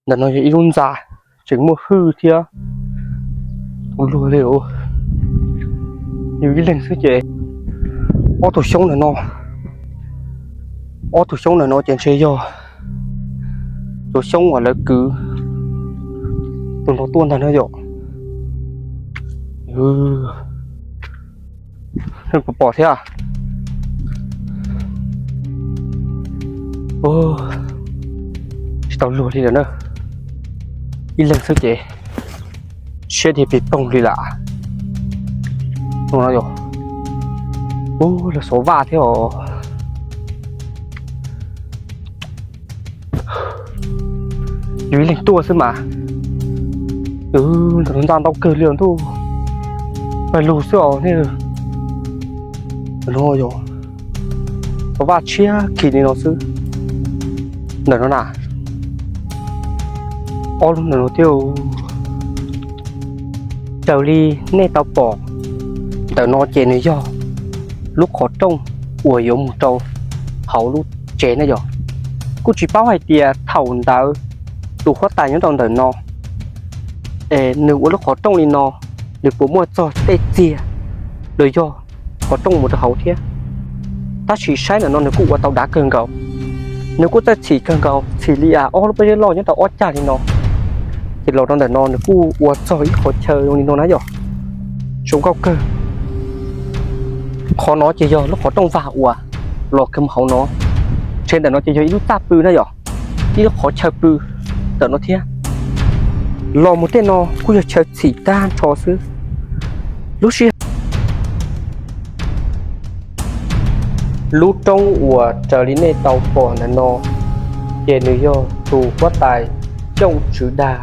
Ntawm no yog ib lub ntxa tseem muaj hwj thiab luag li. Yus ib leeg xwb ces ob tug xyoob ntawm no, ob tug xyoob ntawm no ces ntshe yog cov xyoob uas lawv kwv tus no tuaj ntag na yom. Pom thiab. Tsis tau luag li lawm na. Ib leeg xwb ces siab dhia pig poog li lawm. Ub, lawv xov vaj thiab os. Yus ib leeg tuaj xwb mas. Ntawm no ntxa ntau kawg li os ntuj. Pawg lug xwb os nej. Ntawm no yog xov vaj tshiab khi li no xwb. Ntawm no na, ob lub ntawm no thiab. Raws li nej tau pom ntawm no ces nws yog lub qhov rooj uas yuav mus rau hauv lub tsev na yom. Kuj tsis paub hais tias thaum ntawd tus huab tais nyob rau ntawm no es nws ua lub qhov rooj li no, nws puas muaj txog tej txiag los yog qhov rooj mus rau hauv thiab. Tab sis saib ntawm no nws kuj ua tau dav kawg nkaus. Nws kuj txawj txhim kawg nkaus, txhim li ob lub pob zeb loj nyob rau ob cag li no. Ces los rau ntawm no nws kuj ua txog ib qhov chaw zoo li no na yom. Zoo nkauj kawg. Qhov no ces yog lub qhov rooj vag uas los kiag mus hauv no. Ntshe ntawm no ces yog ib lub txaj pw na yom, ib lub qhov chaw pw ntawm no thiab. Los mus tej no kuj yog chaw txhim tag nrho xwb. Lub sij Lub roob uas raws li nej tau pom ntawm no, ces nws yog tus huab tais Xyooj Tswv Dag,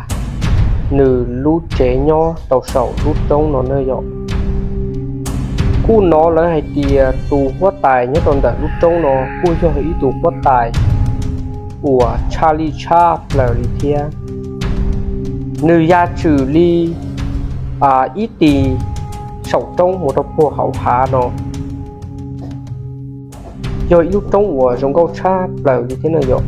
nws lub tsev nyob rau saum lub roob no na yom. Kuj hnov lawv hais tias tus huab tais nyob rau ntawm lub roob no kuj yog ib tug huab tais uas tshaj lij tshaj plaws li thiab. Nws ya tshwm li ib tis saum roob mus rau puag hauv hav no. Yog ib lub roob uas zoo nkauj tshaj plaws li thiab na yom.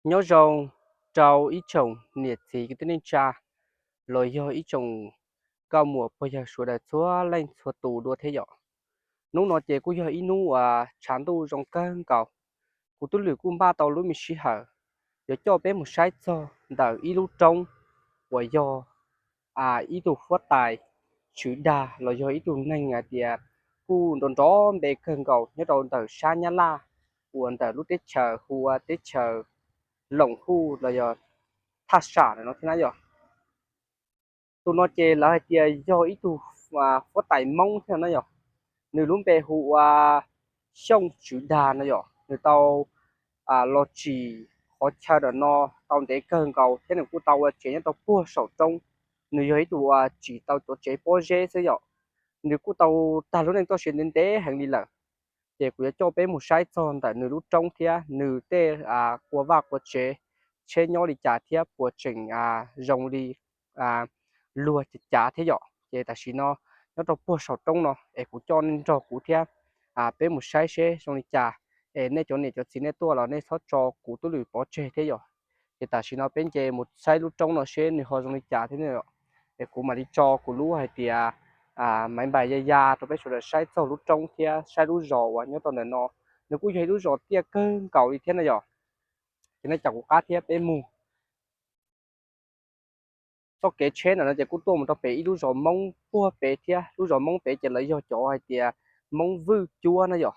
Nyob zoo rau ib tsoom niam txiv kwv tij neej tsa los yog ib tsoom nkauj muam pog yawg sawv daws txhua leej txhua tus dua thiab yom. Hnub no ces kuj yog ib hnub uas tshav ntuj zoo kawg nkaus. Kuv tub Lwm kuj npaj tau lub me sij hawm yuav coj peb mus saib txog ntawm ib lub roob uas yog ib tug huab tais Tswv Dag los yog ib tug neeg hais tias kuj nrov nrov npe kawg nkaus nyob rau ntawm sab Nyab Laj uas ntawm lub teb chaws hu ua teb chaws Loom Huj los yog Thaj Sam no thiab na yom. Tus no ces lawv hais tias yog ib tug huab tais Hmoob thiab na yom. Nws lub npe hu ua Xyooj Tswv Dag no yom. Nws tau los tsim qhov chaw ntawm no tau ntev kawg nkaus thiab nws kuj tau ua tsev nyob rau puag saum roob. Nws yog ib tug uas tsim tau cov tsev pob zeb xwb yom. Nws kuj tau tag lub neej txoj sia ntev ntev heev li lawm. Ces kuv yuav coj peb mus saib txog ntawm nws lub roob thiab nws tej qua vaj qua tsev, tsheb nyob li cas thiab puas tseem zoo li luag cav cav thiab yom. Ces tam sim no nyob rau puag saum roob no es kuv coj nej nrog kuv thiab peb mus saib seb zoo li cas. Es nej cov niam cov txiv nej tuaj los nej txhob tso kuv tub Lwm pov tseg thiab yom. Ces tam sim no peb nce mus saib lub roob no seb nws ho zoo li cas thiab yom. Es kuv mam li tso kuv lub hais tias maiv npais ya ya rau peb sawv daws saib txog lub roob thiab saib lub zos uas nyob rau ntawm no. Nws kuj yog ib lub zos tiaj kawg nkaus li thiab na yom. Ces nej caum kuv qab thiab peb mus. Txoj kev tsheb ntawm no ces kuj tuaj mus rau pem ib lub zos Hmoob puag pem thiab. Lub zos Hmoob pem ces lawv yog cov hais tias Hmoob Vwj Cuab na yom.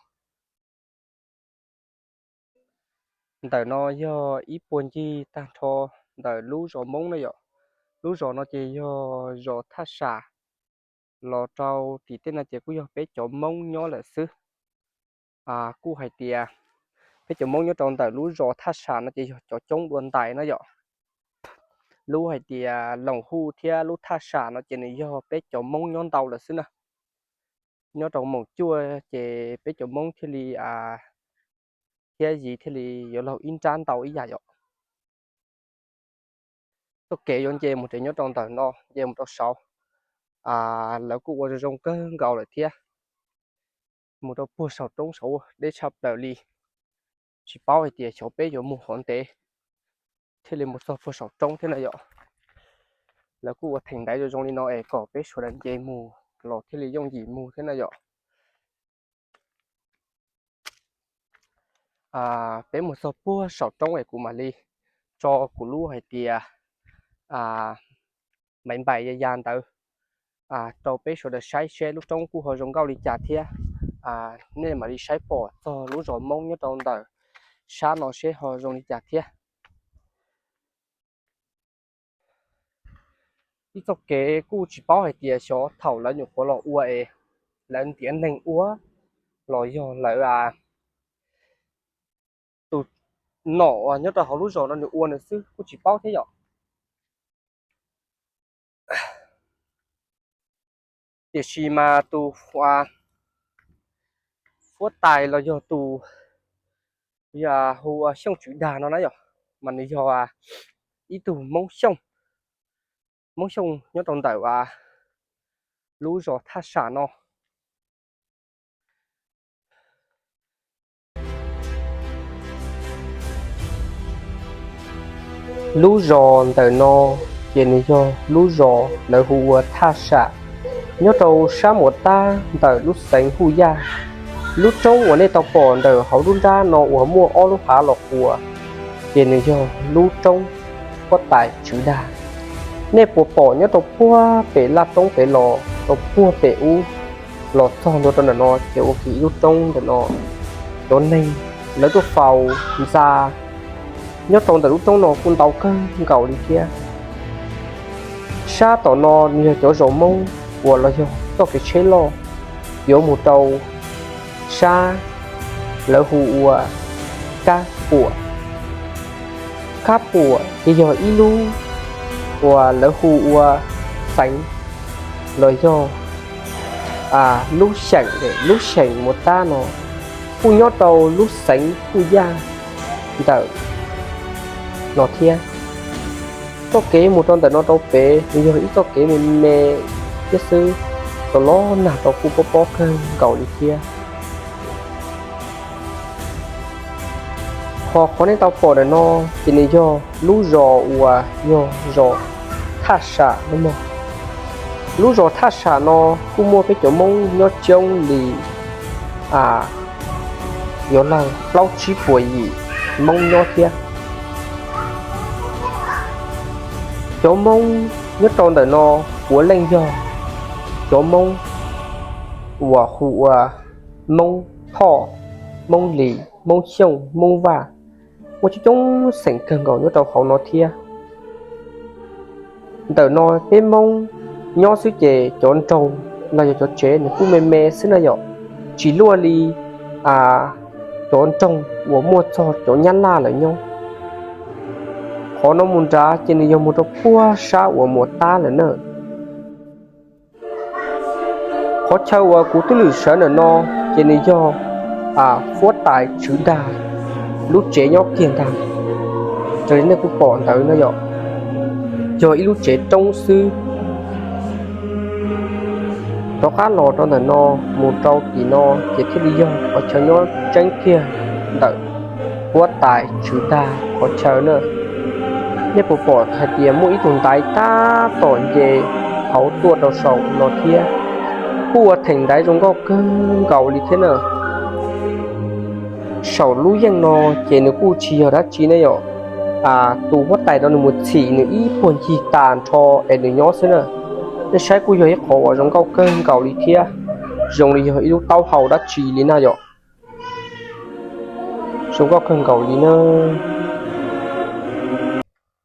Ntawm no yog ib puag ncig tag nrho ntawm lub zos Hmoob na yom. Lub zos no ces yog zos Thaj Sam, los rau tim tej no ces kuj yog peb cov Hmoob nyob lawm xwb. kuj hais tias peb cov Hmoob nyob rau ntawm lub zos Thaj Sam no ces yog cov coob dua ntais na yom. Lub hais tias Loos Huj thiab lub Thaj Sam no ces nws yog peb cov Hmoob nyob ntau lawm xwb na. Nyob rau moos cuaj ces peb cov Hmoob thiaj li thiab Yim thiaj li yuav laug ib nrab ntau ib yam yom. Txoj kev yuav nce mus rau nyob rau ntawm no nce mus rau saud, lawv kuj ua zoo zoo kawg nkaus lawm thiab. Mus rau puag saum roob saud deb tshaj plaws li. Tsis paub hais tias xyov peb yuav mus hov ntev thiaj li mus txog puag saum roob thiab na yom. Lawv kuj ua theem ntaiv zoo zoo li no es kom peb sawv daws nce mus los thiaj li yooj yim mus thiab na yom. Peb mus txog puag saum roob es kuv mam li tso kuv lub hais tias maiv npais ya ya ntawd rau peb sawv daws saib seb lub roob kuj ho zoo nkauj li cas thiab. Nej mam li saib pom txog lub zos Hmoob nyob rau ntawm sab no seb ho zoo li cas thiab. Ib txoj kev kuj tsis paub hais tias xyov thaum lawv nyuam qhuav los ua es lawv ntiav neeg ua los yog lawv tus nom uas nyob rau hauv lub zos no nws ua nws xwb kuj tsis paub thiab yom. Tiam sis mas tus huab tais los yog tus hu ua Xyooj Tswv Dag no na yom, mas nws yog ib tug Hmoob Xyooj, Hmoob Xyooj nyob rau ntawm lub zos Thaj Sam no. Lub zos ntawm no ces nws yog lub zos lawv hu ua Thaj Sam, nyob rau sab muam tab ntawm lub xeev Huj Yaj. Lub roob uas nej tau pom ntawm hauv lub nrab no uas muaj ob lub hav los quas, ces nws yog lub roob huab tais Tswv Dag. Nej puas pom nyob rau puag pem laj roob pem los rau puag pem ub los txog ntua rau ntawm no ces ua kiag ib lub roob ntawm no. Cov neeg lawv tuaj faus ntxa nyob rau ntawm lub roob no kuj ntau kawg nkaus li thiab. Sab tom no nws yog cov zos Hmoob uas los yog txoj kev tsheb loj yuav mus rau sab lawv hu ua Kab Puam. Kab Puam ces yog ib lub uas lawv hu ua xeev los yog lub xyeem, lub xyeem Muas Tab no kuj nyob rau lub xeev Huj Yaj ntawm no thiab. Txoj kev mus rau ntawm no rau pem nws yog ib txoj kev me me thiab xwb, rov los nag rau kuj pob pob kawg nkaus li thiab. Ho qhov nej tau pom ntawm no ces nws yog lub zos uas yog zos Thaj Sam no mog. Lub zos Thaj Sam no kuj muaj peb cov Hmoob nyob coob li yuav luag plaub tsib puas yim Hmoob nyob thiab. Cov Hmoob nyob rau ntawm no puav leej yog cov Hmoob uas hu ua Hmoob Thoj, Hmoob Lis, Hmoob Xyooj, Hmoob Vaj, muaj coob coob xeem kawg nkaus nyob rau hauv no thiab. Ntawm no peb Hmoob nyob xwb ces cov nroog los yog cov tsev nws kuj me me xwb na yom, tsis luaj li cov nroog uas muaj txog cov Nyab Laj lawm nyob. Qhov no mus nrad ces nws yog mus rau puag sab uas Muas Tab lawm na. Qhov chaw uas kuv twb lwm sawv ntawm no ces nws yog huab tais Tswv Dag lub tsev nyob kiag ntag. Raws li nej kuj pom ntawd no yom, yog ib lub tsev roob xwb. Rov qab los rau ntawm no mus rau tim no ces thiaj li yog qhov chaw nyob tseeb kiag ntawm huab tais Tswv Dag qhov chaw na. Nej puas pom hais tias muaj ib tug ntaiv tab tom nce hauv tuaj rau saum no thiab, kuj ua theem ntaiv zoo nkauj kawg nkaus li thiab na. Saum lub yeej no ces nws kuj tsis yog dab tsi ne yom, tus huab tais no nws mus txhim nws ib puag ncig tas nrho es nws nyob xwb na. Nej saib kuj yog ib qhov uas zoo nkauj kawg nkaus li thiab, zoo li yog ib lub taub hau dab tsi li na yom. Zoo nkauj kawg nkaus li na.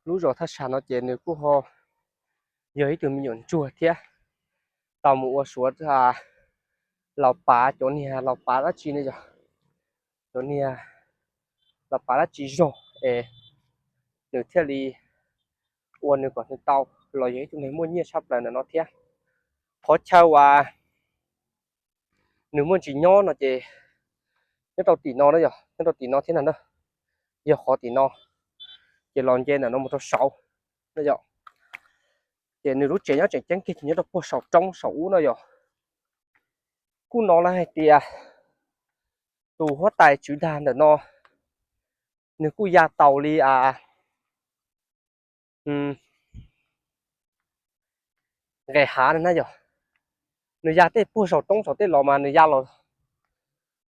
Lub zos Thaj Sam no ces nws kuj ho yog ib tug me nyuam ntsuag thiab, tau mus ua suav laus pav, cov niag laus pav dab tsi ne yog. cov niag los pav dab tsi zog es nws thiaj li ua nws kom nws tau, los yog ib tug neeg muaj nyiaj tshaj plaws ntawm no thiab. Qhov chaw uas nws muaj ntsis nyob no ces nyob rau tim no na yom, nyob rau tim no thiab na, yog qhov tim no, ces los nce ntawm no mus rau saud na yom. Ces nws lub tsev nyob tseem ceeb kiag ces nyob rau puag saum roob saum ub no yom. Kuj hnov lawv hais tias tus huab tais tswv dag ntawm no nws kuj ya taus li nqes hav na yom. Nws ya tej puag saum roob saum tej los mas nws ya los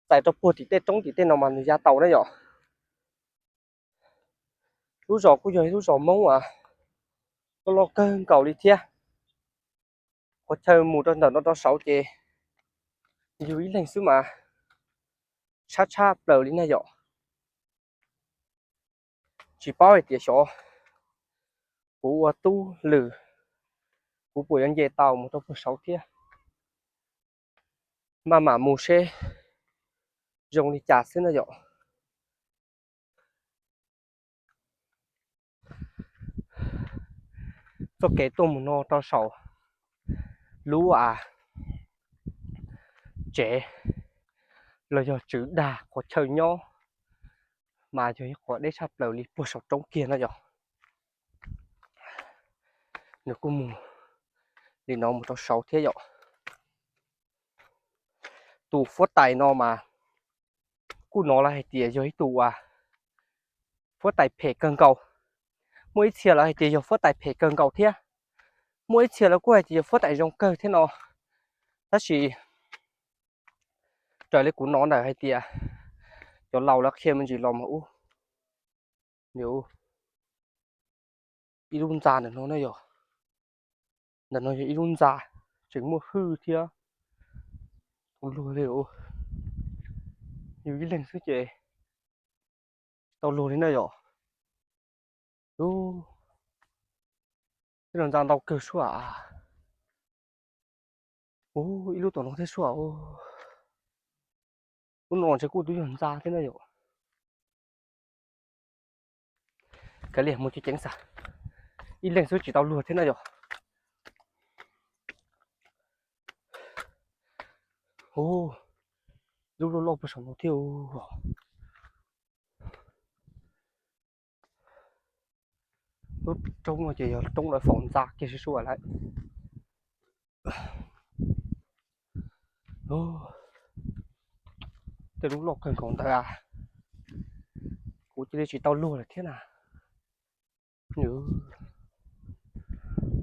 txais rau puag tim tej roob tim tej no mas nws ya taus na yom. Lub zos kuj yog ib lub zos Hmoob uas loj loj kawg nkaus li thiab. Qhov chaw mus rau ntawm no rau saud ces yug ib leeg xwb mas tshab tshab plaws li na yom. Tsis paub hais tias xyov kuv ua tub lwm kuv puas yuav nce tau mus rau puag saud thiab. Maj mam mus seb zoo li cas xwb na yom. Txoj kev tuaj mus no rau saum lub a tsev los yog tswv dag qhov chaw nyob mas yog ib qhov deb tshaj plaws li puag saum roob kiag na yom. Nws kuj mus li no mus rau saud thiab yom. Tus huab tais no mas kuj hnov lawv hais tias yog ib tug huab tais phem kawg nkaus. Muaj ib txhia lawv hais tias yog huab tais phem kawg nkaus thiab, muaj ib txhia lawv kuj hais tias yog huab tais zoo kawg thiab no. Tab sis raws li kuv hnov ntawm hais tias cov laus lawv qhia me ntsis los mas ub, ib lub ntxa ntawm no na yom. Ntawm no yog ib lub ntxa tseem muaj hwj thiab tau luag li. Yus ib leeg xwb ces tsis tau luag li na yom. Ub, tej no ntxa ntau kawg sua. Ub, ib lub tom no thiab sua. Lub no ntshe kuj twb yog ntxa thiab na yom. Kav liam mus ceev ceev xwb, ib leeg xwb tsis tau luag thiab na yom. Ub, lub loj loj puag saum no thiab. Lub roob no ces yog roob lawv faus ntxa kiag sua sua lawm. Tej lub loj kawg nkaus ntawd, kuv cia li tsis tau luag lawm thiab na.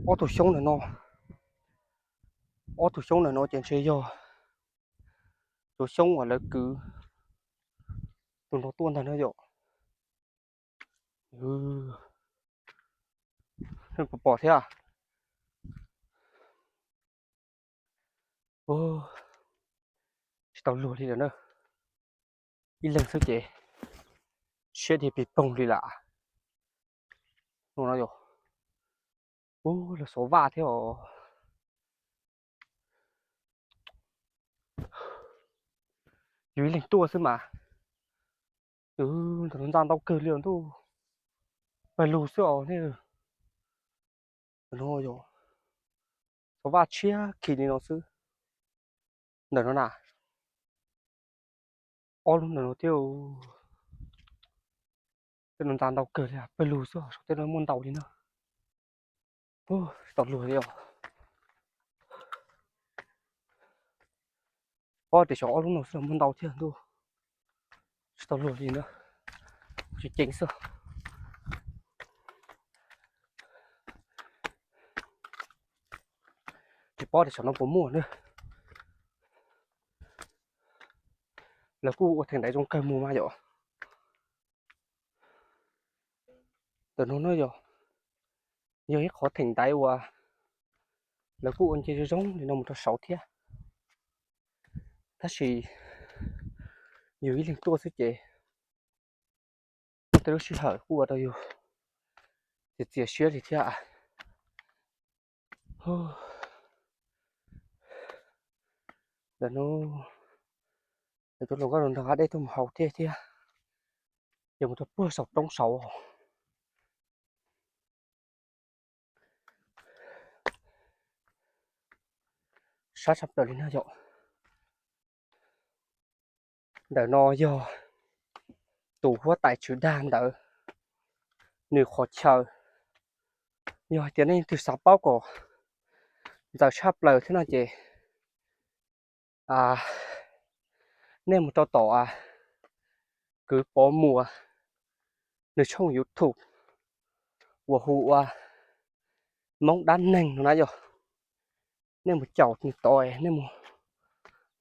Ob tug xyoob ntawm no, ob tug xyoob ntawm no ces ntshe yog tus xyoob uas lawv kwv tus no tuaj ntag na yom. Pom pom thiab. Tsis tau luag li lawm na. Ib leeg xwb ces siab dhia pis poog li lawm. No yog, ub, lawv xov vaj thiab os. Yus ib leeg tuaj xwb mas. Ntawm no ntxa ntau kawg li os ntuj. Pawg lug xwb os nej. Ntawm no yog xov vaj tshiab khi li no xwb. Ntawm no na, ob lub ntawm no thiab. Tej no ntxa ntau kawg li, pawg lug xwb os, tej no muaj ntau li na. Tsis tau luag li os. Paub tias xyov ob lub no xwb los muaj ntau thiab ntuj. Tsis tau luag li na. Tsis ceev xwb. Tsis paub tias xyov no puas muaj na. Lawv kuj ua theem ntaiv zoo kawg mus mas yom. Ntawm no na yog, yog ib qhov theem ntaiv uas lawv kuj ua nce zoo zoo li no mus rau saud thiab. Tab sis yus ib leeg tuaj xwb ces tej lub sij hawm kuj ua rau yus txias txias siab li thiab. Ntawm no Lawv cov hluas nkauj nrog qab dej tuaj mus haus thiab thiab, ces mus rau puag saum roob saud. Sab tshaj plaws li no yom. Ntawm no yog tus huab tais tswv dag ntawd nws qhov chaw. Yog hais tias nej leej twg xav paub kom ntxaws tshaj plaws thiab no ces nej mus rau tom Kwv Pov Muas nws tshooj YouTube uas hu ua Hmoob Dab Neeg no na yom. Nej mus caum nws tod, nej mus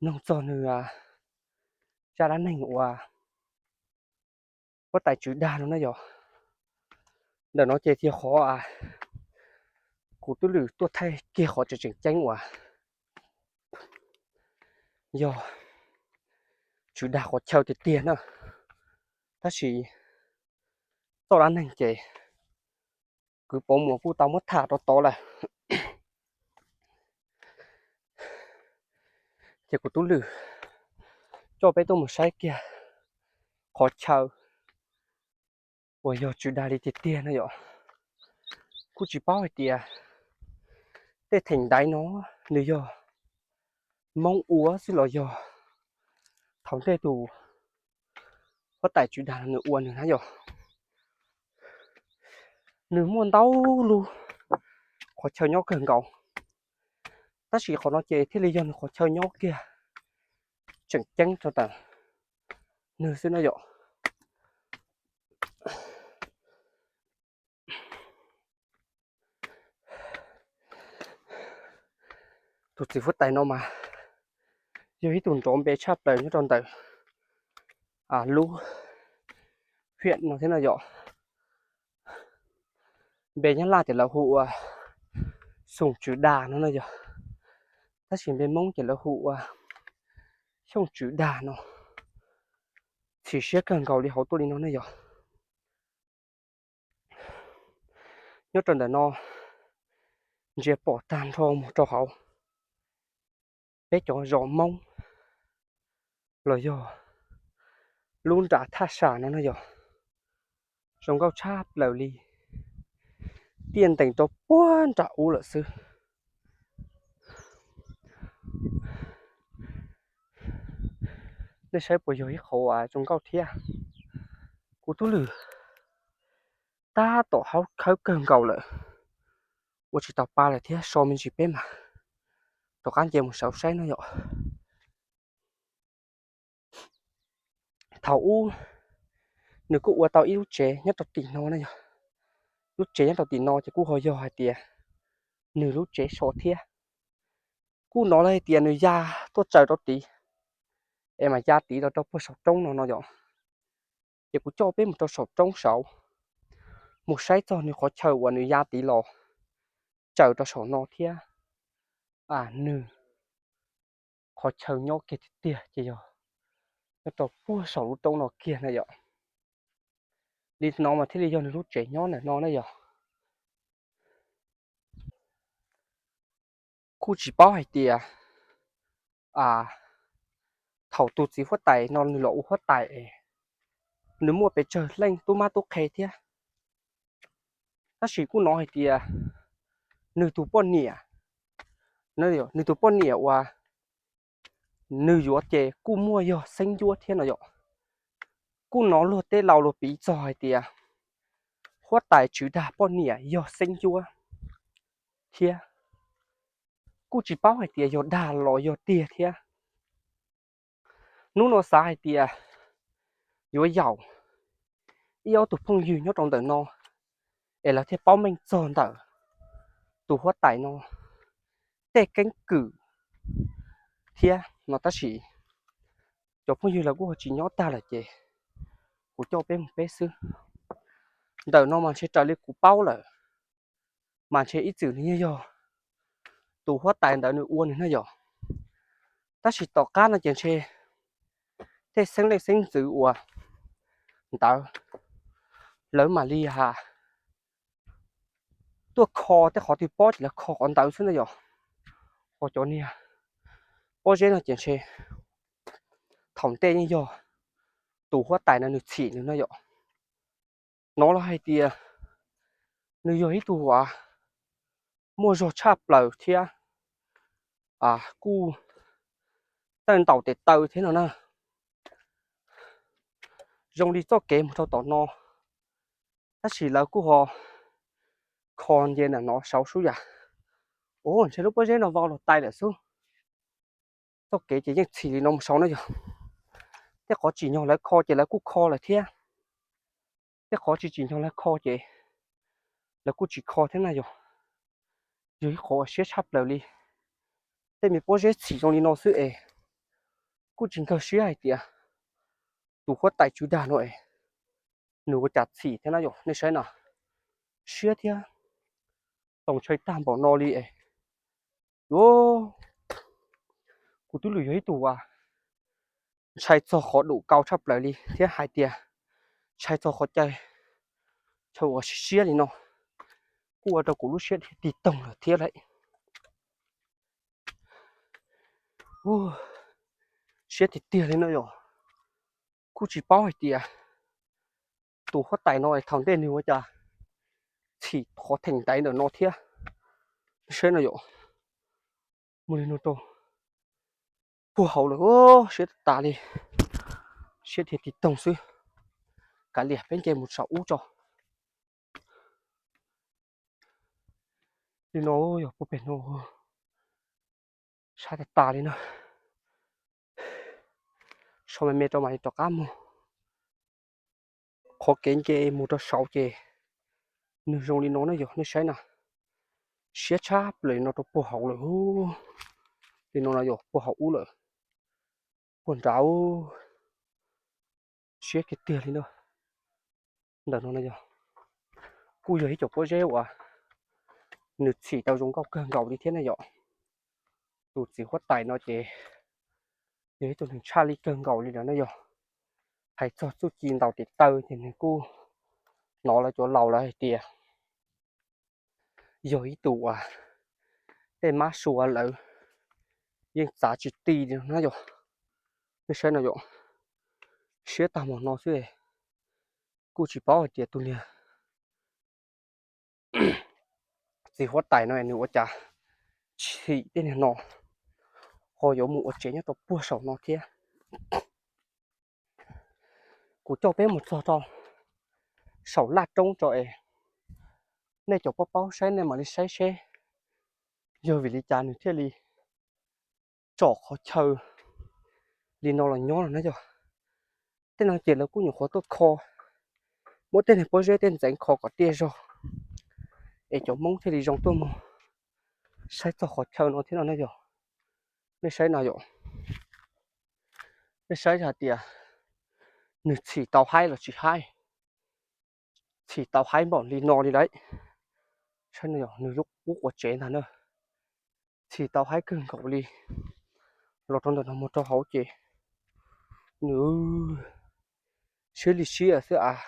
mloog txog nws zaj dab neeg uas huab tais tswv dag no na yom. Ntawm no ces yog qhov kuv tub lwm tuaj thaij kiag qhov tseem tseem ceeb uas yog tswv dag qhov chaw tiag tiag na. Tab sis txoj dab neeg ces Kwv Pov Muas kuj tau muab tham rau tod lawm. Ces kuv tub lwm coj peb tuaj mus saib kiag qhov chaw uas yog tswv dag li tiag tiag no yom. Kuj tsis paub hais tias tej theem ntaiv no nws yog Hmoob ua xwb los yog thaum ntej tus huab tais tswv dag nws ua nws na yom. Nws muaj ntau lub qhov chaw nyob kawg nkaus, tab sis qhov no ces thiaj li yog nws qhov chaw nyob kiag tseem ceeb rau ntawm nws xwb na yom. Tus txiv huab tais no mas yog ib tug nrov npe tshaj plaws nyob rau ntawm lub hiam no thiab no yom. Npe Nyab Laj ces lawv hu ua Xyooj Tswv Dag no no yog, tab sis npe Hmoob ces lawv hu ua Xyooj Tswv Dag no. Txhim siab kawg nkaus li hauv tuaj li no ne yog. Nyob rau ntawm no ntsia pom tag nrho mus rau hauv peb cov zos Hmoob los yog lub nram thaj sam no no yog zoo nkauj tshaj plaws li, tiaj ntees rau puag nram ub lawm xwb. Nej saib puas yog ib qhov zoo nkauj thiab? Kuv tub lwm tab tom hauv khawb kawg nkaus lawm, ua tsis tau pa lawm thiab, so me ntsis peb mas rov qab nce mus saud saib no yom. Thaum ub nws kuj ua tau ib lub tsev nyob rau tim no na yog. Lub tsev nyob rau tim no ces kuj ho yog hais tias nws lub tsev so thiab. Kuj hnov lawv hais tias nws ya tuaj tsaws rau tid, es mas ya tid los rau puag saum roob no no yom. Ces kuv coj peb mus rau saum roob saud, mus saib txog nws qhov chaw uas nws ya tid los tsaws rau saum no thiab. Nws qhov chaw nyob kiag tiag tiag ces yog nyob rau puag saum lub roob no kiag na yom. Li no mas thiaj li yog nws lub tsev nyob ntawm no na yog. Kuj tsis paub hais tias thaum tus txiv huab tais no nws los ua huab tais es nws muaj pes tsawg leej tub mab tub qhe thiab. Tab sis kuj hnov hais tias nws tus poj niam, nws tus poj niam uas nws yuav ces kuj muaj yog xeeb ncuab thiab no yom. Kuj hnov luag tej laus luag piv txog hais tias huab tais Tswv Dag poj niam yog xeeb ncuab thiab. Kuj tsis paub hais tias yog dag los yog tiag thiab. Hnub no xav hais tias yuav yaum ib ob tug phooj ywg nyob rau ntawm no es lawv thiaj paub meej txog ntawm tus huab tais no tej keeb kwm thiab no, tab sis cov phooj ywg lawv kuj ho tsis nyob tag lawm ces kuv coj peb mus peb xwb. Ntawm no mas ntshe raws li kuv paub lawm mas ntshe ib txwm nws yeej yog tus huab tais ntawd nws ua nws na yom. Tab sis tom qab no ces ntshe tej xeeb leej xeeb ntxwv uas ntawd lawv mam li ha tuaj kho tej qhov twg pob ces lawv kho qhov ntawd xwb na yom. Ho cov niag pob zeb no ces ntshe thaum ntej yeej yog tus huab tais no nws txhim nws no yom. Hnov lawv hais tias nws yog ib tug uas muaj zog tshaj plaws thiab kuj tawj ntaus tes taw thiab no na. Zoo li txoj kev mus rau tom no, tab sis lawv kuj ho kho nce ntawm no saud xwb yam. Ua ntshe lub pob zeb no vau los tais lawm xwb. Txoj kev ces yeej txhim li no mus saud na yog. Tej qhov tsim nyog lawv kho ces lawv kuj kho lawm thiab, tej qhov tsis tsim nyog lawv kho ces lawv kuj tsis kho thiab na yog. Yog ib qhov uas siab tshaj plaws li. Tej me pob zeb txhim zoo li no xwb es kuj tsis nkag siab hais tias tus huab tais tswv dag no es nws ua cas txhim thiab na yom. Nej saib na, siab thiab txaus ntshai tag npaum no li es. Yuav, kuv twb lwm yog ib tug uas ntshai txog qhov dum kau tshaj plaws li thiab hais tias ntshai txog qhov chaw, chaw uas siab siab li no kuj ua rau kuv lub siab dhia tig toog lawm thiab lauj. Siab tiag tiag li no yom. Kuj tsis paub hais tias tus huab tais no thaum ntej nws ua cas txhim qhov theem ntaiv ntawm no thiab. Saib no yom, mus li no rau puag hauv lawm, siab tas li, siab dhia tig toog xwb. Kav liam peb nce mus saum ub tso. Li no yog puag pem no, sab tas tas li na. So me me rau mam li rov qab mus. Qhov kev nce mus rau saud ces nws zoo li no na yog, nej saib na. Siab tshaj plaws li no rau puag hauv lawm. Li no no yog puag hauv ub lawm, puag nrad. Siab kiag tiag li na. Ntawm no no yog, kuj yog ib co pob zeb uas nws txhim tau zoo nkauj kawg nkaus li thiab na yom. Tus txiv huab tais no ces yog ib tug neeg tshaj lij kawg nkaus li lawm na yog. Hais txog txuj ci ntaus tes taw ces nws kuj, hnov lawv cov laus lawv hais tias yog ib tug uas tej mab sua lawv yeej txav tsis ti li no na yog. Nej saib no yom, siab tag mus no xwb. Kuj tsis paub hais tias tus niag txiv huab tais no nws ua cas txhim tej niag no ho yuav mus ua tsev nyob rau puag saum no thiab. Kuv coj peb mus txog rau saum laj roob tso es nej cov paub paub saib nej mam li saib seb yog vim li cas nws thiaj li tsom qhov chaw li no los nyob no na yog. Tej no ces lawv kuj nyuam qhuav tuaj kho, muab tej niag pob zeb tej ntxeev kho kom tiaj zog es cov Hmoob thiaj li zoo tuaj mus saib txog qhov chaw no thiab no na yog. Nej saib no yom, nej saib hais tias nws txhim tau haib los tsis haib, txhim tau haib npaum li no li lauj. Saib no yog nws lub qub quav tsev ntag na, txhim tau haib kawg nkaus li. Los rau ntawm no mus rau hauv ces nws siab li siab xwb as.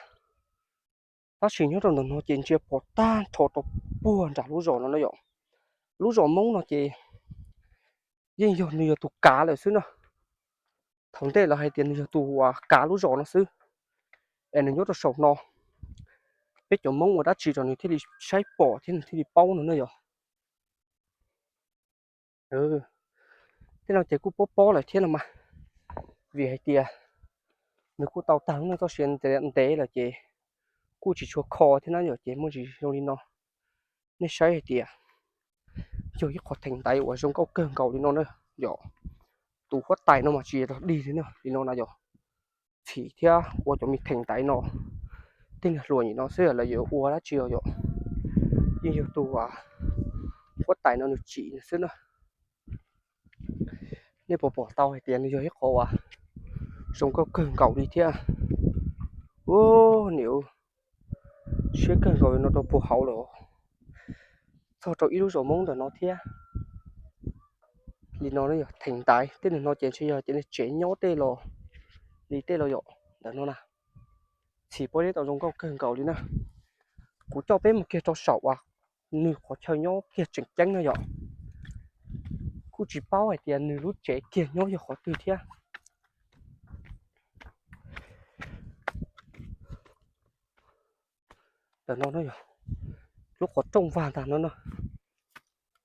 Tab sis nyob rau ntawm no ces ntsia pom tag nrho rau puag nram lub zos no na yom. Lub zos Hmoob no ces yeej yog nws yog tus kav lawm xwb na. Thaum ntej lawv hais tias nws yog tus uas kav lub zos no xwb, es nws nyob rau saum no, peb cov Hmoob ua dab tsi rau nws thiaj li saib pom thiab nws thiaj li paub no na yom. Tej no ces kuj pob pob lawm thiab no mas, vim hais tias nws kuj tau tag lub neej txoj sia ntev lawm ces kuj tsis tshua kho thiab na yom, ces muaj tsis zoo li no. Nej saib hais tias yog ib qhov theem ntaiv uas zoo nkauj kawg nkaus li no na yom. Tus huab tais no mas tsis yog dig li na, li no na yom, txhim thiab ua cov me theem ntaiv no, tej niag hluas nim no xwb lawv yuav ua dab tsi os yom. Yeej yog tus huab tais no nws tsim nws xwb na. Nej puas pom tau hais tias nws yog ib qhov uas zoo nkauj kawg nkaus li thiab. Ub, niam, siab kawg nkaus li no rau puag hauv lawm, txog rau ib lub zos Hmoob ntawm no thiab. Li no yog theem ntaiv, tej niag no ces ntshe yog cov niag tsev nyob tej los li tej los yom, ntawm no na. Txhim pob zeb tau zoo nkauj kawg nkaus li na. Kuv coj peb mus kiag rau saum uas nws qhov chaw nyob kiag tseem ceeb no yom. Kuj tsis paub hais tias nws lub tsev kiag nyob yog qhov twg thiab. Ntawm no na yog lub qhov rooj vag ntag no na.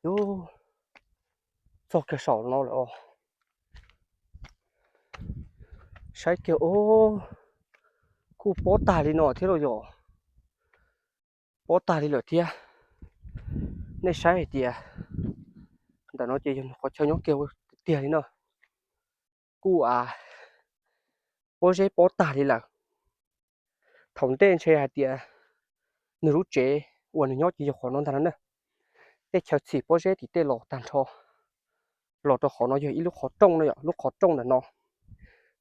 Yus txog kiag saum no lawm os. Saib kiag os, kuj pob tag li no thiab lauj yom. Pob tag li lawm thiab. Nej saib hais tias ntawm no ces yog nws qhov chaw nyob kiag tiag tiag li na. Kuj a, pob zeb pob tag li lawm. Thaum ntej ntshe hais tias nws lub tsev uas nws nyob ces yog qhov no ntag no na. Tej chaw txhim pob zeb tim tej los tag nrho, los rau qhov no yog ib lub qhov rooj no yom, lub qhov rooj ntawm no,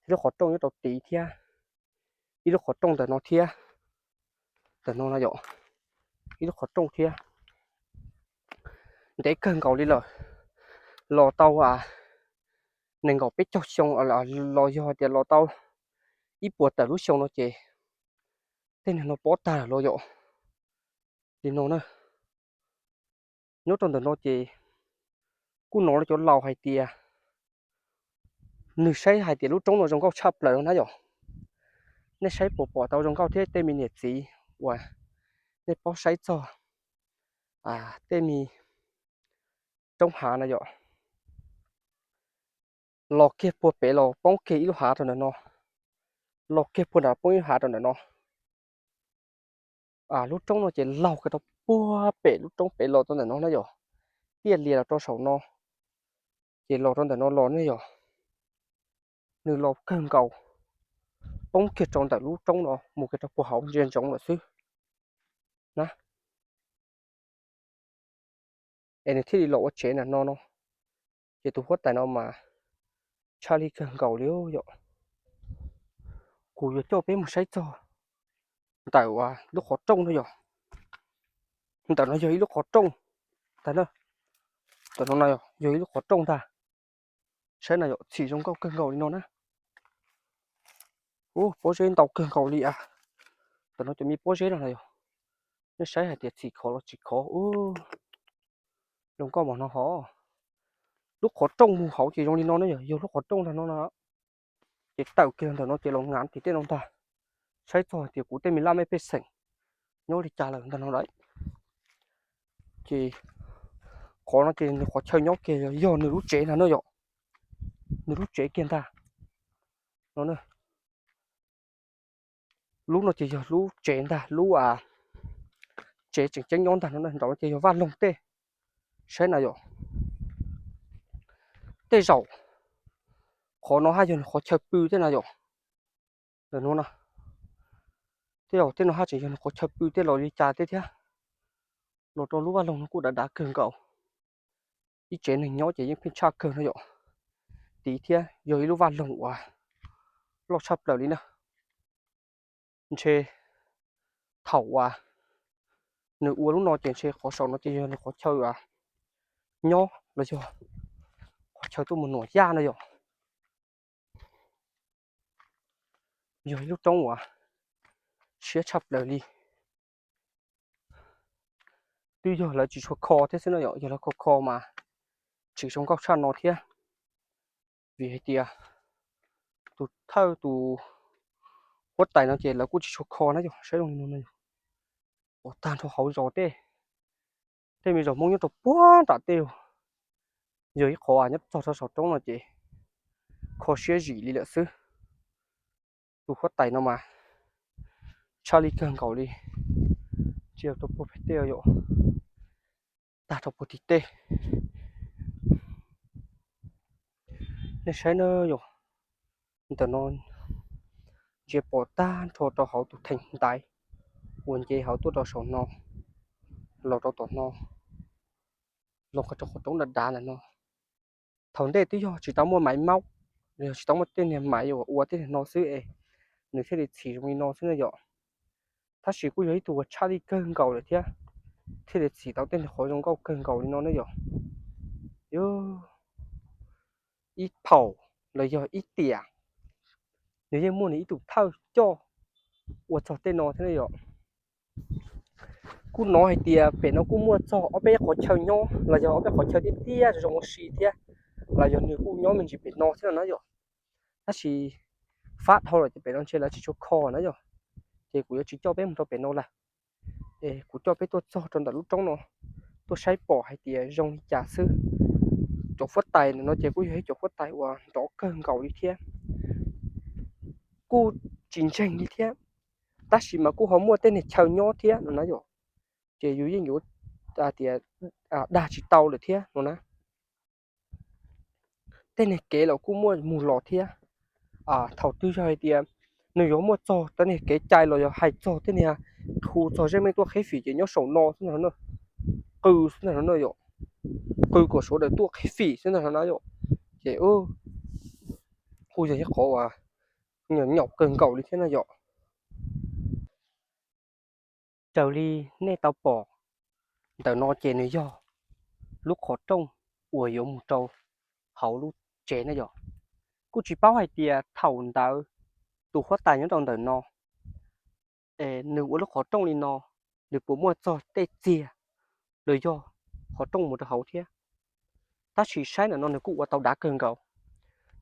lub qhov rooj nyob rau tid thiab, ib lub qhov rooj ntawm no thiab, ntawm no no yom, ib lub qhov rooj thiab. Ntev kawg nkaus li lawm, los tau nees nkaum peb caug xyoo los yog hais tias los tau ib puas tawm lub xyoo no ces tej neeg no pob tag lawm los yom. Li no na, nyob rau ntawm no ces kuj hnov cov laus hais tias nws saib hais tias lub roob no zoo nkauj tshaj plaws na yom. Nej saib puas pom tau zoo nkauj thiab tej me niam txiv uas nej paub saib txog tej me roob hav na yom. Los kiag puag pem los poob kiag ib lub hav rau ntawm no, los kiag puag nram poob ib lub hav rau ntawm no. Lub roob no ces laug kiag rau puag pem lub roob pem los rau ntawm no na yom, tiaj lias los rau saum no, ces los rau ntawm no los ne yom. Nws los kawg nkaus, poob kiag rau ntawm lub roob no mus kiag rau puag hauv ntsia ntsoov lawm xwb na. Es nws thiaj li los ua tsev ntawm no no. Ces tus huab tais no mas tshaj lij kawg nkaus li yom. Kuv yuav coj peb mus saib txog ntawm lub qhov rooj no yom. Ntawm no yog ib lub qhov rooj ntag na. Ntawm no yog ib lub qhov rooj ntag. Saib na yom, txhim zoo nkauj kawg nkaus li no na. Ub, pob zeb ntau kawg nkaus li a. Ntawm no cov me pob zeb no na yom. Nej saib hais tias txhim khov los tsis khov. Zoo nkauj mas no hov. Lub qhov rooj mus hauv ces zoo li no na yom, yog lub qhov rooj ntag no na. Ces tawm kiag ntawm no ces los ngav tim tej no ntag. Saib txog hais tias kuv tej me laj mej pej xeem nyob li cas lawm ntag no lauj. Ces qhov no ces nws qhov chaw nyob kiag yog nws lub tsev ntag no yom. Nws lub tsev kiag ntag no. Lub no ces yog lub tsev ntag, lub tsev tseem ceeb nyob ntag no. Nraum no ces yog vaj loog tej. Saib na yom, tej zaum qhov no haj yog nws qhov chaw pw tej na yom. Ntawm no na, tej zaum tej no haj tseem yog nws qhov chaw pw tej los li cas tej thiab. Los rau lub vaj loog no kuj dav dav kawg nkaus. Ib tsev neeg nyob ces yeej pheej tshaj kawg no yom. Tid thiab yog ib lub vaj loog uas loj tshaj plaws li na. Ntshe thaum uas nws ua lub no ces ntshe qhov saum no ces yog nws qhov chaw nyob los yog qhov chaw tuaj mus nuam yaj no yom. Yog ib lub roob uas siab tshaj plaws li. Twb yog lawv tsis tshua kho thiab xwb no yom, yog lawv kho kho mas tsis zoo nkauj tshaj no thiab. Vim hais tias tus thawj tus huab tais no ces lawv kuj tsis tshua kho na yom, saib zoo li no na yom. Pom tag nrho hauv zos tej, tej me zos Hmoob nyob rau puag nram tej, yog ib qhov nyob txog rau saum roob no ces kho siab zim li lawm xwb. Tus huab tais no mas tshaj li kawg nkaus li, tsis yog rau puag pem tej yom, tag rau puag tim tej. Nej saib na yom, ntawm no ntsia pom tag nrho rau hauv tus theem ntaiv uas nce hauv tuaj rau saum no, los rau tom no, los rau qhov roob dav dav ntawm no. Thaum ntej twb yog tsis tau muaj maiv maub, los yog tsis tau muaj tej niag maiv uas ua tej niag no xwb es nws thiaj li txhim zoo li no xwb na yom. Tab sis kuj yog ib tug uas tshaj lij kawg nkaus lawm thiab, thiaj li txhim tau tej niag qhov zoo nkauj kawg nkaus li no na yom. Ib phaum los yog ib tiam, nws yeej muaj nws ib tug thawj coj ua txog tej no thiab ne yom. Kuj hnov hais tias pem no kuj muaj txog ob peb qhov chaw nyob los yog ob peb qhov chaw tiaj tiaj zoo zoo ua si thiab, los yog nws kuj nyob me ntsis pem no thiab no na yom. Tab sis fab dhau lawm ces pem no ntshe lawv tsis tshua kho na yom, ces kuv yuav tsis coj peb mus rau pem no lawm. Kuv coj peb tuaj txog rau ntawm lub roob no, tuaj saib pom hais tias zoo li cas xwb. Cov huab tais ntawm no ces kuj yog ib cov huab tais uas nrov kawg nkaus li thiab, kuj tsis ntseeg li thiab, tab sis mas kuj ho muaj tej niag chaw nyob thiab no na yom. Ces yus yeej yuav tias dag tsis tau lawm thiab no na. Tej niag kev los kuj muaj mus los thiab. Thaum twg yog hais tias nws yuav muaj txog tej niag kev cai los yog hais txog tej niag hu txog zej mej tuaj qhib fim ces nyob saum no xwb ntag no, qw xwb ntag no yom, qw kom sawv daws tuaj qhib fim xwb ntag no na yom. Ces kuj yog ib qhov uas nyaum kawg nkaus li thiab na yom. Raws li nej tau pom ntawm no ces nws yog lub qhov rooj uas yuav mus rau hauv lub tsev na yom. Kuj tsis paub hais tias thaum ntawd tus huab tais nyob rau ntawm no, nws ua lub qhov rooj li no, nws puas muaj txog tej txiag los yog qhov rooj mus rau hauv thiab. Tab sis saib ntawm no nws kuj ua tau dav kawg nkaus,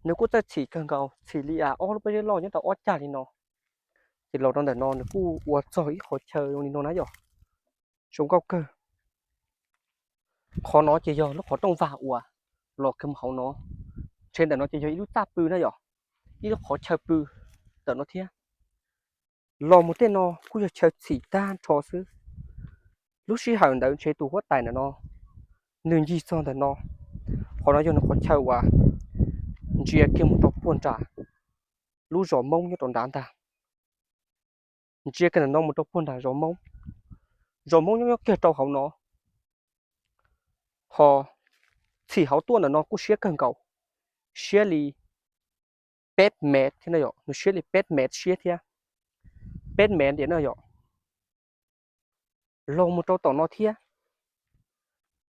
nws kuj txawj txhim kawg nkaus, txhim li as ob lub pob zeb loj nyob rau ob cag li no. Ces los rau ntawm no nws kuj ua txog ib qhov chaw zoo li no na yom, zoo nkauj kawg. Qhov no ces yog lub qhov rooj vag uas los kiag mus hauv no, ntshe ntawm no ces yog ib lub txaj pw na yom, ib lub qhov chaw pw ntawm no thiab. Los mus tej no kuj yog chaw txhim tag nrho xwb. Lub sij hawm ntawd ntshe tus huab tais ntawm no nws ncig txog ntawm no, qhov no yog nws qhov chaw uas ntsia kiag mus rau puag nram lub zos Hmoob nyob rau nrad ntag. Ntsia kiag ntawm no mus rau puag nram zos Hmoob, zos Hmoob nyob nyob kiag rau hauv no, ho txhim hauv tuaj ntawm no kuj siab kawg nkaus, siab li peb mev thiab na yom, nws siab li peb mev siab thiab, peb mev diam na yom. Los mus rau tom no thiab,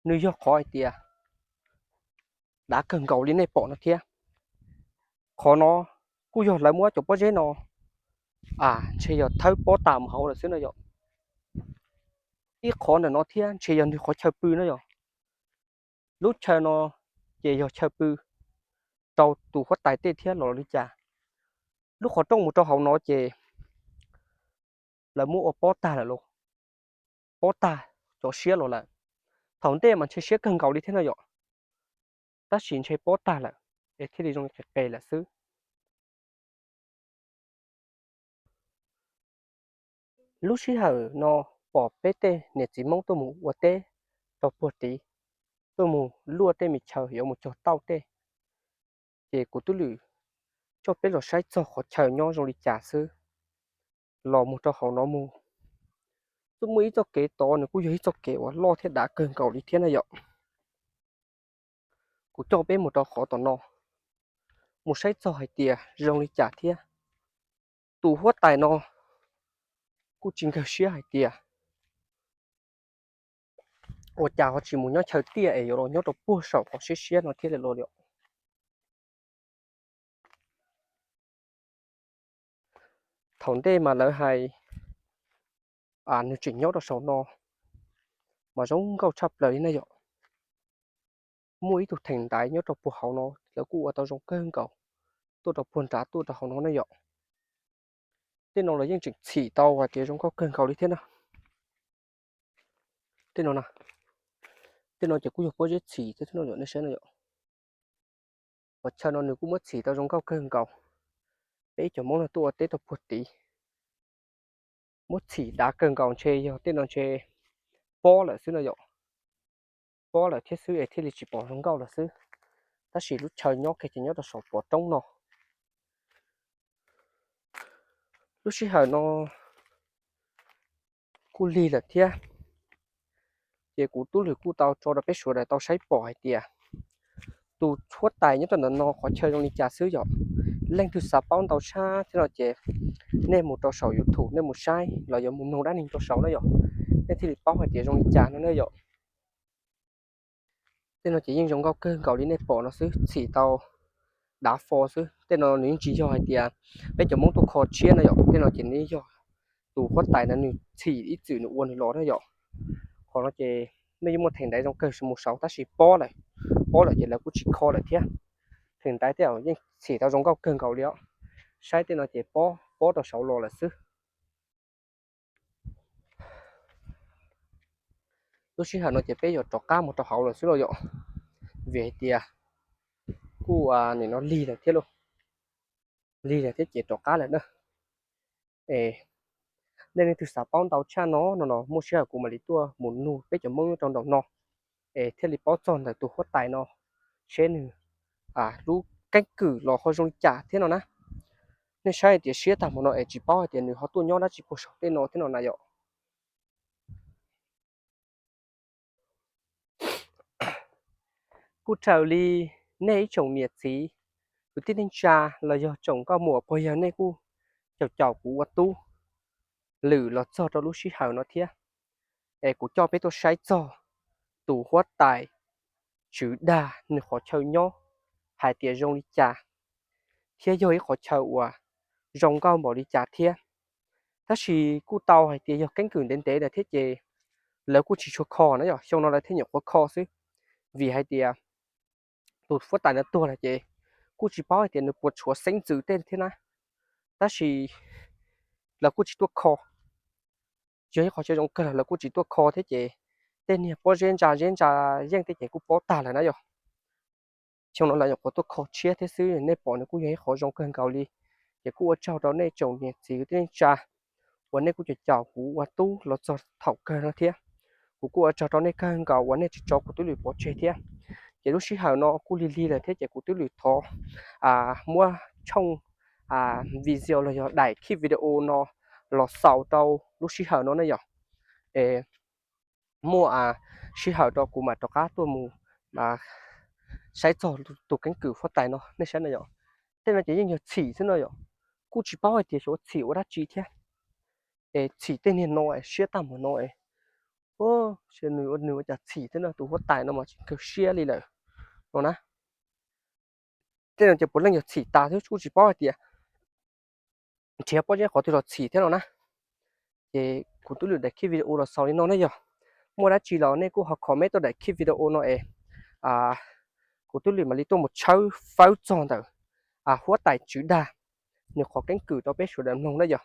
nws yog qhov hais tias dav kawg nkaus li nej pom no thiab. Qhov no kuj yog lawv muab cov pob zeb no, a, ntshe yog thawb pob tas mus hauv lawm xwb na yom. Ib qhov ntawm no thiab ntshe yog nws qhov chaw pw na yom. Lub chaw no ces yog chaw pw rau tus huab tais tej thiab los li cas. Lub qhov rooj mus rau hauv no ces lawv muab ua pob tag lawm lauj, pob tag cov siab los lawm. Thaum ntej mas ntshe siab kawg nkaus li thiab no yom, tab sis ntshe pob tag lawm es thiaj li zoo qis qes lawm xwb. Lub sij hawm no pom peb tej niam txiv Hmoob tuaj mus ua teb rau puag tid, tuaj mus luaj tej me chaw yuav mus cog tauj tej, ces kuv twb lwm coj peb los saib txog qhov chaw nyob zoo li cas xwb. Los mus rau hauv no mus, twb muaj ib txoj kev tod, nws kuj yog ib txoj kev uas loj thiab dav kawg nkaus li thiab na yom. Kuv coj peb mus rau qhov tom no, mus saib txog hais tias zoo li cas thiab. Tus huab tais no kuj tsis nkawg siab hais tias ua cas ho tsis mus nyob chaw tiaj es yuav los nyob rau puag saum qhov siab siab no thiab li los li. Thaum ntej mas lawv hais nws tseem nyob rau saum no mas zoo nkauj tshaj plaws li na yom. Muaj ib tug theem ntaiv nyob rau puag hauv no, lawv kuj ua tau zoo kawg nkaus, tuaj rau puag nrad tuaj rau hauv no na yom. Tej no los yeej tseem txhim tau hais tias zoo nkauj kawg nkaus li thiab na. Tej no, tej no ces kuj yog pob zeb txhim thiab no yom, nej saib no yom. Qhov chaw no nws kuj muab txhim tau zoo nkauj kawg nkaus. Peb cov Hmoob no tuaj ua teb rau puag tid, muab txhim dav kawg nkaus, ntshe yog tej no ntshe pob lawm xwb no yom. Pob lawm thiab xwb es thiaj li tsis pom zoo nkauj lawm xwb. Tab sis lub chaw nyob kiag ces nyob rau saum pov roob no. Lub sij hawm no kuj lig lawm thiab, ces kuv tub lwm kuj tau tso rau peb sawv daws tau saib pom hais tias tus huab tais nyob rau ntawm no qhov chaw zoo li cas xwb yom. Leej twg xav paub ntau tshaj thiab no ces nej mus rau saum YouTube nej mus saib los yog mus mloog dab neeg rau saud na yom, nej thiaj li paub hais tias zoo li cas no na yom. Tej no ces yeej zoo nkauj kawg nkaus li nej pom no xwb, txhim tau dav fo xwb. Tej no nws yeej tsis yog hais tias peb cov Hmoob tuaj kho tshiab no yom, tej no ces nws yog tus huab tais ntawd nws txhim ib txwm nws ua nws los na yom. Qhov no ces nej yeej muaj theem ntaiv zoo kawg mus saud tab sis pob lawm, pob lawm ces lawv kuj tsis kho lawm thiab. Theem ntaiv tej zaum yeej txhim tau zoo nkauj kawg nkaus li os. Saib tej no ces pob, pob rau saud los lawm xwb. Lub sij hawm no ces peb yuav rov qab mus rau hauv lawm xwb los yom, vim hais tias kuj nim no lig lawm thiab lauj, lig lawm thiab ces rov qab lawm na. Es nej leej twg xav paub ntau tshaj no no los muaj sij hawm kuv mam li tuaj mus nug peb cov Hmoob nyob rau nraum no es thiaj li paub txog ntawm tus huab tais no, seb nws lub keeb kwm los ho zoo li cas thiab no na. Nej saib hais tias siab tag mus no es tsis paub hais tias nws ho tuaj nyob dab tsi puag saum tej no thiab no na yom. Kuj raws li nej ib tsoom niam txiv kwv tij neej tsa los yog tsoom nkauj muam puas yog nej kuj caum caum kuv ua tub lwm los txog rau lub sij hawm no thiab. Es kuv coj peb tuaj saib txog tus huab tais Tswv Dag nws qhov chaw nyob hais tias zoo li cas thiab yog ib qhov chaw uas zoo nkauj npaum li cas thiab. Tab sis kuj tau hais tias yog keeb kwm ntev ntev lawm thiab ces lawv kuj tsis tshua kho na yom, xyoo no lawv thiaj nyuam qhuav kho xwb. Vim hais tias tus huab tais no tuag lawm ces kuj tsis paub hais tias nws puas tshuav xeeb ntxwv tej thiab na. Tab sis lawv kuj tsis tuaj kho, yog ib qhov chaw zoo kawg los lawv kuj tsis tuaj kho thiab ces tej niag pob zeb ntsa zeb ntsa yeej tej ces kuj pob tag lawm na yom. Xyoo no lawv nyuam qhuav tuaj kho tshiab thiab xwb, nej pom nws kuj yog ib qhov zoo kawg nkaus li. Ces kuj ua tsaug rau nej tsoom niam txiv kwv tij neej tsa uas nej kuj caum caum kuv ua tub los txog thaum kawg no thiab. Kuv kuj ua tsaug rau nej kawg nkaus uas nej tsis tso kuv twb lwm pov tseg thiab. Ces lub sij hawm no kuj lig lig lawm thiab ces kuv twb lwm thov muab tshooj video los yog daim khib video no los xaus rau lub sij hawm no ne yom. Muaj sij hawm rau kuv mam rov qab tuaj mus saib txog tus keeb kwm huab tais no, nej saib no yom. Tej no ces yeej yog txhim xwb no yom. Kuj tsis paub hais tias xyov txhim ua dab tsi thiab. Es txhim tej niag no es siab tag mus no es, nws ua cas txhim thiab no, tus huab tais no mas tsis kawg siab li lawm no na. Tej no ces puav leej yog txhim tas thiab kuj tsis paub hais tias nrhiav pob zeb qhov twg los txhim thiab no na. Ces kuv twb lwm daim khib video los xaus li no na yog. Muaj dab tsi los nej kuj ho comment tuaj daim khib video no es kuv twb lwm mam li tuaj mus tshawb fawb txog ntawm huab tais Tswv Dag nws qhov keeb kwm rau peb sawv daws mloog na yog.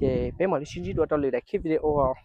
Ces peb mam li sib ntsib dua rau lwm daim khib video os.